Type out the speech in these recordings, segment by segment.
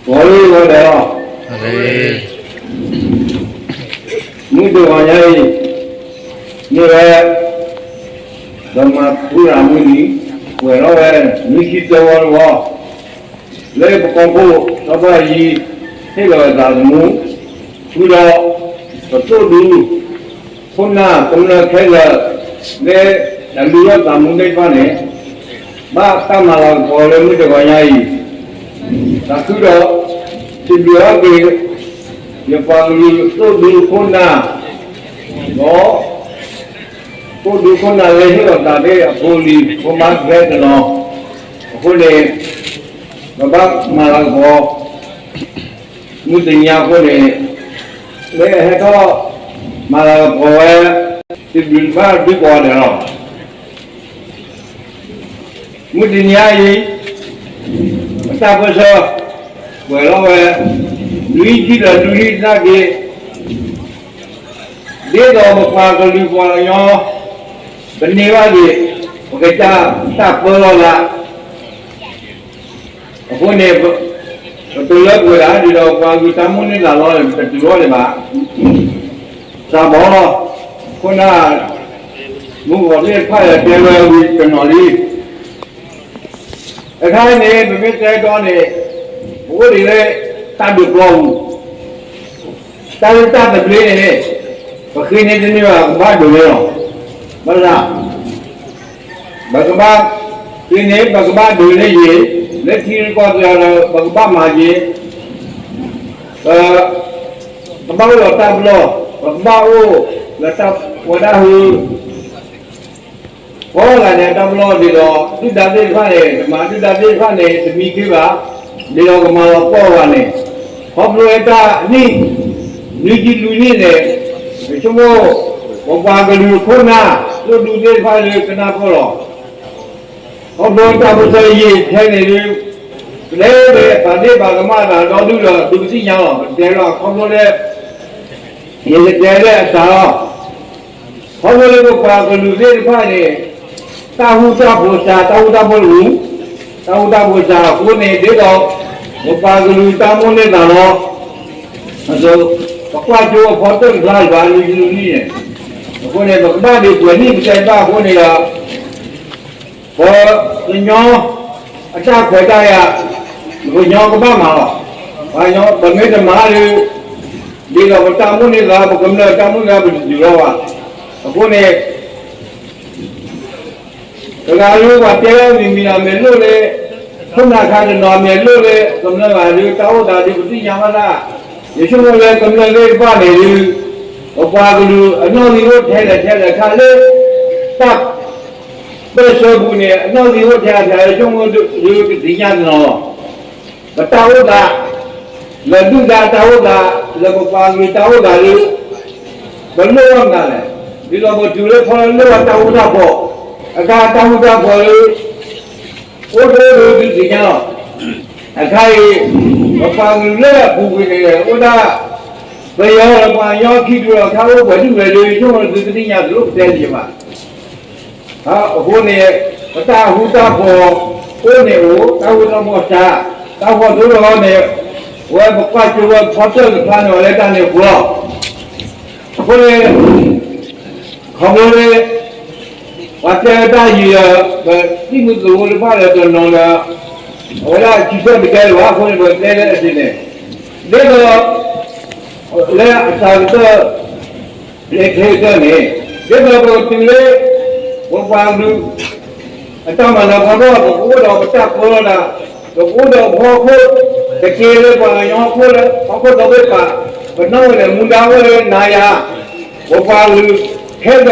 ဂီၤလၢဂီၤဒဲးလီၤ. မုၢ်တဂီၤညါအံၤ, မ့ၢ်ဝဲ ပမၤထူရၤမုၢ်နံၤ, ကွဲးလီၤဝဲ နွံဆံသၢဝီတဝီ, လၢပကီၢ်ခိၣ် စီၤဘၣ်ယံၤ ဟ့ၣ်လီၤအသးသမူ, ဃုာ်ဒီး ပသိၣ်ဒူ ခိၣ်နၢ်ကမျၢၢ်ခဲလၢာ် လၢတၢ်လူၤလိာ်သးမူသ့ၣ်တဖၣ်န့ၣ်, ဘၣ်တၢ်မၤလၤကပီၤလၢမုၢ်တဂီၤညါအံၤ, သးခုဒီး စံးဘျုးအါက့ၤ ယပှၤကလုာ်သိၣ်ဒူခိၣ်နၢ်, ဒီး သိၣ်ဒူခိၣ်နၢ်လၢဟ့ၣ်လီၤသးဖဲအဖိအလံၤ ဖိမါဖဲတနီၤ, အဃိန့ၣ် ပဘၣ်မၤလၤကပီၤ မုၢ်တနံၤညါအဃိန့ၣ်, လၢအဟဲထီၣ်မၤလၤကပီၤဝဲ စံးဘျုးဘၣ်ဒုးကိးဂၤဒဲးလီၤ. မုၢ်တနံၤညါအံၤ, ပတၢ်ပၢဆှၢ ကွဲးလီၤဝဲ နွံဆံဒီးနွံဆံသနာ်က့, ဒ်သိးပပှၤကလုာ်ပှၤကညီ ပန့ၢ်ဘၣ်က့ၤ ပကစၢ်တၢ်ပၢလီၤသး အဃိန့ၣ်, ပတုၤလၢပှဲၤဒၣ်ဒ်ဒီးပှၤကလုာ်တၢ်မိၣ်န့ၢ်သးလီန့ၣ် ပတတုၤထီၣ်ဒံးဘၣ်. သးဘီလီၤ. ခိၣ်နၢ် မုၢ်ဂီၤသ့ၣ်တဖၣ်အံၤတဲဝဲဝံၤတနီၤလံ. တခါအံၤန့ၣ် ပမ့ၢ်တဲဒီးန့ၣ်, ပအိၣ်ဒံးလၢတၢ်ဒုးပျီပူၤ, တၢ်လၢတၢ်သဘျ့န့ၣ်, ပဃ့န့ၢ်တန့ၢ်ဘၣ် ကဘၣ်ဒိးန့ၢ်လီၤ. ဘၣ်ဆၣ် ပကဘၣ်ဃ့န့ၢ် ပကဘၣ်ဒိးန့ၢ်က့ၤ, လၢထံရူၢ်ကီၢ်သဲးဒီး ပကဘၣ်မၤက့ၤ, ပကဘၣ်အိၣ်ဒီးတၢ်ပလီၢ်, ပကဘၣ်အိၣ်လၢတၢ်ဝဲဒၣ်ဟု ကိးဂၤဒဲးတၢ်ပလီၢ်ဒ်သိး ဒုၣ်ဒါသ့ၣ်တဖၣ်န့ၣ် တမၤဒုၣ်ဒါသ့ၣ်တဖၣ်န့ၣ် တမံခ့ဘၣ်, ဒ်သိးကမၤလီၤပှီၢ်ဘၣ်န့ၣ်, ခီဖျိလၢတၢ်နံၣ် နွံဆံလွံၢ်နံၣ်န့ၣ်, ယဆိကမိၣ် ပပှၤကလုာ်ခိၣ်နၢ် သိၣ်ဒူသ့ၣ်တဖၣ်လၢကနၢ်ပၢၢ်လီၤ. ခီဖျိတၢ်ပၢဆှၢယံာ်ထဲန့ၣ်ဒုး, ပတဲလၢပာ်ဒ့ၣ်ပာ်ကမၣ်သးဒီဒူၣ်ဒီး သုကသ့ၣ်ညါလီၤ. ပတဲလီၤခီဖျိလၢ ယကတဲလၢအစးလီၤ. ခီဖျိလၢပပှၤကလုာ်သ့ၣ်တဖၣ်န့ၣ်, တၢ်ဃူတၢ်ဖိးစှၤ, တၢ်ဃူတၢ်ဖိးတမူ, တၢ်ဃူတၢ်ဖိးစှၤအဃိန့ၣ် ဒ်သိး ပပှၤကလုာ်တၢ်မိၣ်န့ၢ်သးလီၤ. ပကွၢ်ကၠိအဖီတၢၢ်တဖျါလၢၤဘၣ် လွံၢ်ဆံလွံၢ်နံၣ်န့ၣ်, အဃိန့ၣ် ပကဘၣ်ဒံးပှဲၤနံၣ်ပတဲဘၣ်အဃိန့ၣ်ဒီး ပှၤကညီအတၢ်ခွဲးတၢ်ယာ်, ပှၤကညီကဘၣ်မၤလီၤ. ပှၤကညီ ပမ့ၢ်တမၤဒီး, ဒ်သိးပတၢ်မိၣ်န့ၢ်သး ပကမျၢၢ်တၢ်မိၣ်န့ၢ်သး ပတတုၤလီၤဘၣ်. အဃိန့ၣ် တဂၤလၢပှၤတဲလၢမံၤမံၤန့ၣ် အမဲာ်လိၣ်လၢ ခိၣ်နၢ်ခါတနီၤ အမဲာ်လိၣ်လၢ ကမျၢၢ်ဘၣ်ဒီး တၢ်အိၣ်သးဒီး ပသ့ၣ်ညါဘၣ်ဒၣ်, ယဆိကမိၣ်လၢကမျၢၢ်သ့ၣ်တဖၣ်န့ၣ်ဒီး ပပှၤကလုာ်အနီၣ်ဂံၢ်အိၣ်ထဲလဲၣ်ထဲလဲၣ်ခါလၢ တၢ် ပၢၢ်ဆၢပူၤန့ၣ် အနီၣ်ဂံၢ်အိၣ်ထဲအထဲ ယဆိကမိၣ်ဒီး ကသ့ၣ်ညါတနီၤလီၤ. ပတၢ်အိၣ်သး လၢဒုၣ်ဒါတၢ်အိၣ်သး လၢပပှၤကလုာ်တၢ်အိၣ်သးဒီး ပလိၣ်ဘၣ်မနုၤလဲၣ်. ဒ်သိးပတုၤလၢခီလၢလိၣ်ဘၣ်တၢ်ဃူတၢ်ဖိး, အခါတၢ်ဃူတၢ်ဖိးလၢ အိၣ်တအိၣ်ဒီးသုသ့ၣ်ညါလီၤ. အခါအံၤ ပပှၤကလုာ်လၢအပူၤကွံာ်န့ၣ် အိၣ်ဒၣ် ပယီၤဒီးပှၤကညီခံဒူၣ်ဒီး ခါအိၣ်ပှဲၤဒူၣ်ဝဲဒီး ယဆိကမိၣ်သုကသ့ၣ်ညါတလိၣ်ပတဲတယံာ်ဘၣ်. အဃိန့ၣ် ပတၢ်ဃူတၢ်ဖိးအိၣ်န့ၣ်အိၣ်, တၢ်ဃူတၢ်ဖိးစှၤ, တၢ်ဖီၣ်ထူတဂီၢ်န့ၣ် ဝဲပကွၢ်ကၠိဝဲဖီတၢၢ်တဖျါန့ၣ် အီၤလၢတၢ်န့ၣ်အဃိလီၤ. အဃိန့ၣ် ခီဖျိလၢ ပှၤတဲတၢ်ယံာ်ဒီး ပသံၣ်မုၢ်သံၣ်ဘိတဖၣ်ဒီးတနီၤဒီး အဝဲဒၣ်စံးဆၢတကဲလၢၤဘၣ်အဃိန့ၣ် ပတဲလၢအဆ့န့ၣ် ဒ်သိး လၢအစှၤကတၢၢ် လၢချ့ကတၢၢ်န့ၣ် ဒ်သိးပကတုၤလၢ ပပှၤကလုာ် အတၢ်မၤလၤကပီၤ ပကအိၣ်ဒီးပတၢ်ပၢလီၤသး, ပကအိၣ်ဒီးပဟီၣ်ခိၣ်, တက့ၤလၢပှၤကညီဟီၣ်ခိၣ်လၢ ဟီၣ်ခိၣ်ဒီဘ့ၣ်ပၤ, ပနီၣ်ဝဲလဲၣ်မူဒါအိၣ်လၢနၤယၤ, ပပှၤကလုာ်ခဲလၢာ်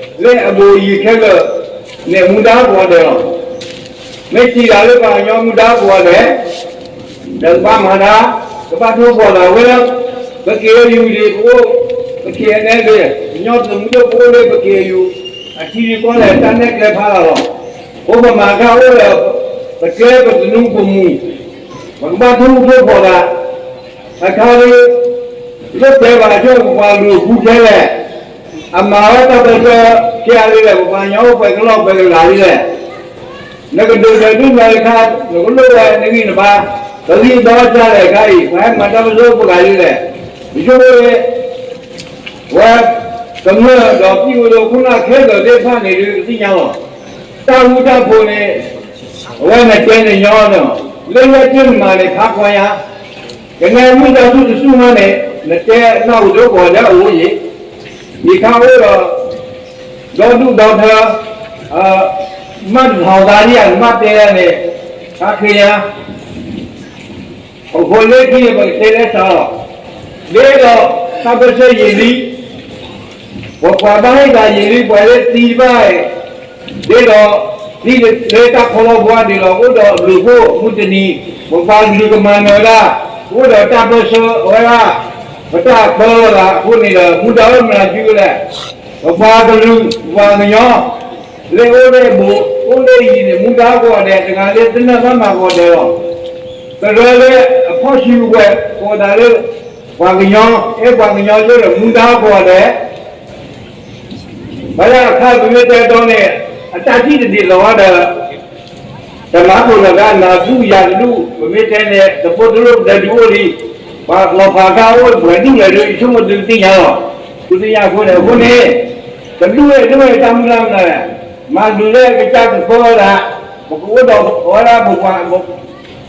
လၢအဘူးအယံၤခဲလၢာ်န့ၣ် မူဒါကိးဂၤဒဲးလီၤ. မ့ၢ်စံးဒၣ်လၢပှၤကညီမူဒါကိးဂၤဒဲး ဒီးကဘၣ်မၤတၢ်, ကဘၣ်ထိၣ်ဖှီၣ်သးဝဲလၢ ပ က့ၣ်အဲၣ်ယူၣ် ဒ်ပအိၣ်, ပ က့ၣ်အဲၣ်အဲၣ် ဒ် ကညီသုးမုၢ်ဒိၣ်ပအိၣ်လၢပ က့ၣ်အဲၣ်ယူၣ် အထံရူၢ်ကီၢ်သဲးတၢ်နဲၣ်ကျဲဖးလီၤလီၤ. အိၣ်ပမၤတၢ်အိၣ်ဒီး ပကျဲပသနူပမူၤ, ပကဘၣ်ထိၣ်ထိၣ်ဖှီၣ်သး, အခါလၢ လၢတဲဘၣ်ဆိပပှၤကလုာ်ဃူခဲလဲၣ်, အမၤဝဲတၢ်ပၢဆှၢကဲအါလံလဲၣ်, ပပှၤကညီအိၣ်ပှဲၤကလီၢ်ပှဲၤကလးလံလဲၣ်, နကဒုးနဒုးနၤတခါ, နကလိၣ်ဝဲနဂံၢ်နဘါ ပဂံၢ်ဘါစၢ်လဲၣ်ခါအံၤ ပှၤဟဲမၤတၢ်ပၢၢ်ဆၢပှၤဂၤလံလဲၣ်. ပဆိကမိၣ်ဝဲ ဝဲ ကမျၢၢ်ဒီး ပံၣ်ဝဲဒိခိၣ်နၢ်ခဲလၢာ်သ့ၣ်တဖၣ်န့ၣ်ဒုး ကသ့ၣ်ညါလီၤ. တၢ်ဃူတၢ်ဖိးန့ၣ် အဝဲနတဲနညီန့ၣ် လၢယဲၢ်တ့ၢ်နမၤန့ၣ် ဖးကွၢ်ညါ ကနဲမုၢ်တၢ်သူၣ်တစူၣ်မးန့ၣ် နတဲနၢ်ဟူဒိၣ်ကီးဒၣ်အိၣ်ယံၤ, ယခါအိၣ်ဒီး ဒီဒူၣ်ဒီထၢ မၤတထီသးဒ်ယၤ နဘၣ်တဲယၤန့ၣ် ဖးဃ့ညါ အဃိလၢခံန့ၣ် ပကတဲလၢစးလီၤ. ဒ်သိး တၢ်ပၢၢ်ဆၢယံာ်လံ, ပပှၤဘၣ်ဟ့ၣ်သးယံာ်လံ ပှၤလၢသံတဖၣ် ဒ်သိး သံလၢတၢ်ခီလီၤဘှါဒ်သိး အိၣ်ဒီးအဘျုးအဖှိၣ်မုၢ်တနံၤ ပပှၤကလုာ်ကမၤနၢၤဝဲဒၣ် အိၣ်ဒီးတၢ်ပၢၢ်ဆၢအဝဲဒၣ် ပတၢ်ပၢလီၤသးအဃိန့ၣ်ဒီး မူဒါအိၣ်မနုၤလဲၣ်, ပပှၤကလုာ် ပှၤကညီ လၢအိၣ်လၢအဘူး အိၣ်လၢအယံၤန့ၣ် မူဒါကိးဂၤဒဲး တဂၤလၢတနၢ်ဘၣ်မၤကိးဂၤဒဲးလီၤ. ကရၢလၢအဖီၣ်ဆူၣ်ဝဲ ကိးဂၤဒဲးလၢ ပှၤကညီ အဲၣ်ပှၤကညီလၢမူဒါကိးဂၤဒဲး ဘၣ်ဆၣ်အခါပမ့ၢ်တဲဒီးန့ၣ် အတၢ်ထံၣ်တဒ်သိးဘၣ်ဒီး တမၤခိၣ်လီၤဂာ်နၤဒူၣ်ယၤတဒူၣ် ပမ့ၢ်တဲန့ၣ် တဖိတလိၣ်ပဒဲဒုအိၣ်လံ, ပှၤလီၤဖးခါအိၣ်ပှဲၤဒူၣ်လဲၣ်ဒီး ယဆိကမိၣ်သုကသ့ၣ်ညါလီၤ. သုသ့ၣ်ညါအဃိန့ၣ် အဃိန့ၣ် တဒူၣ်ဝဲဒၣ်ဝဲတၢ်မုၢ်လၢ်မနုၤလဲၣ်, မၤဒုးလၢကစၢ်ကဖၢလီၤသး, ပကအိၣ်ဒီးအဝဲဒၣ် ပှၤက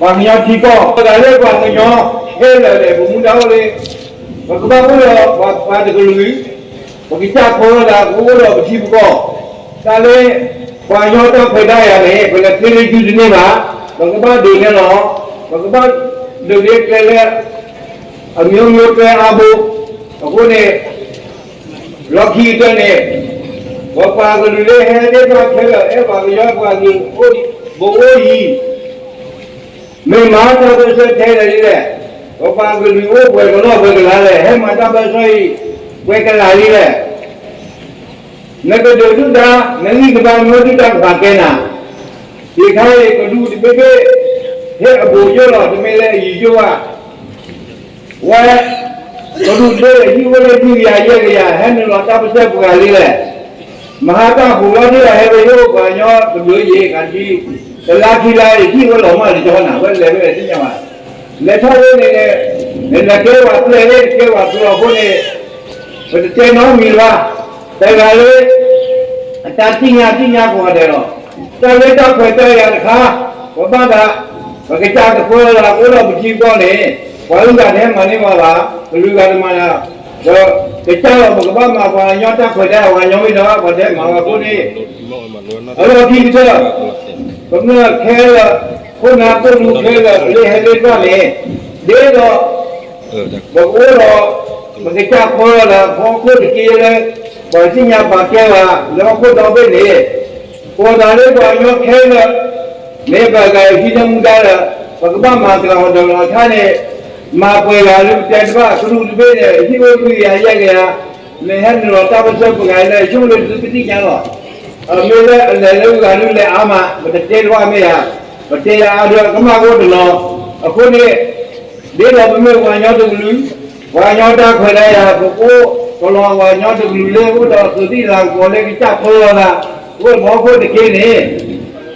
ညီထံကီၢ် ပသးလၢပှၤကညီ ခဲလၢာ်န့ၣ် ပမူဒါအိၣ်လံ, ပကဘၣ်အိၣ်ဒီးပှၤတကလုာ် ပကစၢ်ဖီလီၤသး ပကအိၣ်ဒီးပထံပကီၢ်, တၢ်လၢ ပှၤကညီတၢ်ခွဲးတၢ်ယာ်န့ၣ် ပလဲၤဖဲလၢယုၢ်တန့ၢ်ဘၣ်, ပကဘၣ်ဒုးန့ၣ်လီၤ, ပကဘၣ်ဒုးလၢကျဲလၢ အမျိုးမျိုးကျဲအါဘိ, အဃိန့ၣ် လီၢ်ခံကတၢၢ်န့ၣ် ပပှၤကလုာ်လၢဟဲသ့ၣ်တဖၣ်ခဲလၢာ် အဲၣ်ပှၤကညီပှၤကလုာ် ပအိၣ်ယံၤ မ့ၢ်မၤတၢ်ပၢၢ်ဆၢထဲလဲၣ်လံလဲၣ်, ပပှၤကလုာ်အိၣ်ပှဲၤကလီၢ်ပှဲၤကလးလဲၣ်, ဟဲမၤတၢ်ပၢၢ်ဆၢအံၤ ပှဲၤကလးလံလဲၣ်, နကဒုးဒုၣ်ဒါ နဂံၢ်နဘါမ့ၢ်ဒုၣ်တၢ်ကပာ်ကဲနၤ, ယခါအံၤကဒူးတဘ့ၣ်ဘ့ၣ် ဟဲအဘူးယိၣ်လီၤ တမ့ၢ်လၢအယံၤယိၣ်ဘၣ် ဝဲ ကဒူးတဘ့ၣ်ဟံၣ်ဝဲလၢနွံကယၤယဲၢ်ကယၤ ဟဲနုာ်လီၤတၢ်ပၢၢ်ဆၢပှၤဂၤလံလဲၣ်, မဟါတၢ်ဟူးလီၤဒၣ်ဟဲဝဲယိၣ်ပှၤကညီတဘျုးယံၤ ကဒံ တလါခံလါအံၤ ဟံၣ်ဝဲလီၤမၢ်လံကီနၤ ဝဲလဲၤဝဲလဲၤသ့ၣ်ညါဘၣ်, လဲၤထီၣ်ဝဲန့ၣ်န့ၣ် နကဲဝဲကျဲလၢနကဲဝဲကျဲအဃိန့ၣ် ပတတဲနီတမံၤဘၣ်, တဂၤလၢ အတၢ်သ့ၣ်ညါသ့ၣ်ညါကိးဂၤဒဲးလီၤ, တၢ်လၢတၢ်ခွဲးတၢ်ယာ်တခါ ပဘၣ်သး ပကစၢ်ကပၢလီၤသး ပအိၣ်ဒီးပထံပကီၢ်န့ၣ် ပှၤအုၣ်ဂၤတဟဲမၤန့ၢ်ဘၣ်ဘၣ်, ကလုာ်ဂၤတမၤနၤ, ပကစၢ်လီၤ ပကဘၣ်မၤပှၤကညီတၢ်ခွဲးတၢ်ယာ် ပှၤကညီမ့ၢ်ဒီး ပှၤတဟဲမၤဘၣ်အဃိန့ၣ် အလီၢ်ခံကတၢၢ် ကမျၢၢ်ခဲလၢာ် ခိၣ်နၢ်ခိၣ်နူာ်ခဲလၢာ် လၢဟဲလၢတၢ်န့ၣ် ဒ်သိး ပကအိၣ်ဒီး ပကစၢ်ပၢလီၤသး ဖီခိၣ်တက့ၢ်လၢ ပှၤသ့ၣ်ညါပာ်ကဲဘၣ် လၢဟီၣ်ခိၣ်ဒီဘ့ၣ်န့ၣ် ကိးသးလၢပှၤကညီခဲလၢာ် မ့ၢ်ပှၤဂၤဟံးန့ၢ်မူဒါဒီး ပကဘၣ်မၤသကိးဒီးလီၤအခါန့ၣ် မၤပှဲၤဂၤလၢပတဲတဘၣ် ကဒူးတဘ့ၣ်န့ၣ် ဟံၣ်အိၣ်လွံၢ်ကယၤယဲၢ်ကယၤ မ့ၢ်ဟဲနုာ်လီၤတၢ်ပၢၢ်ဆၢပှၤဂၤလၢ ယဆိကမိၣ်လၢသုကသ့ၣ်ညါလီၤ. မ့ၢ်လၢအလဲၤလၢဂၤဒုးလဲၤအါမး ပတတဲတဘၣ်မ့ၢ်ဧါ, ပတဲယၤအါဒုးကမၣ်အိၣ်တနီၤ, အဃိန့ၣ် ဒ်သိးပမ့ၢ်ပှၤကညီတကလုာ်, ပှၤကညီတၢ်ခွဲးတၢ်ယာ် ပကအိၣ်ကလီၤပှၤကညီတကလုာ်လၢအိၣ်ဒီးသုးသံၣ်လၤကပီၤလၢကစၢ်ပၢလီၤသး အိၣ်လၢဟီၣ်ခိၣ်တက့ၢ်န့ၣ်,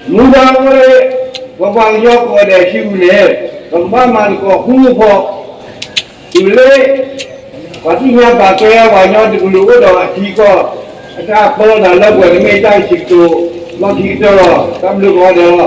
မူဒါအိၣ်လၢ ပပှၤကညီကိးဂၤဒဲးစုပူၤန့ၣ် ပကဘၣ်မၤသကိးဃူဃူဖိး တုၤလၢ ပှၤသ့ၣ်ညါပာ်ကဲပှၤကညီတကလုာ်အိၣ်ဒီးအထံကီၢ် အတၢ်ပၢလီၤသးလၢပှဲၤကမ့ၢ်တၢ်စံးကတိၤ လီၢ်ခံကတၢၢ်လီၤ. တၢ်ဘျုးကိးဂၤဒဲးလီၤ.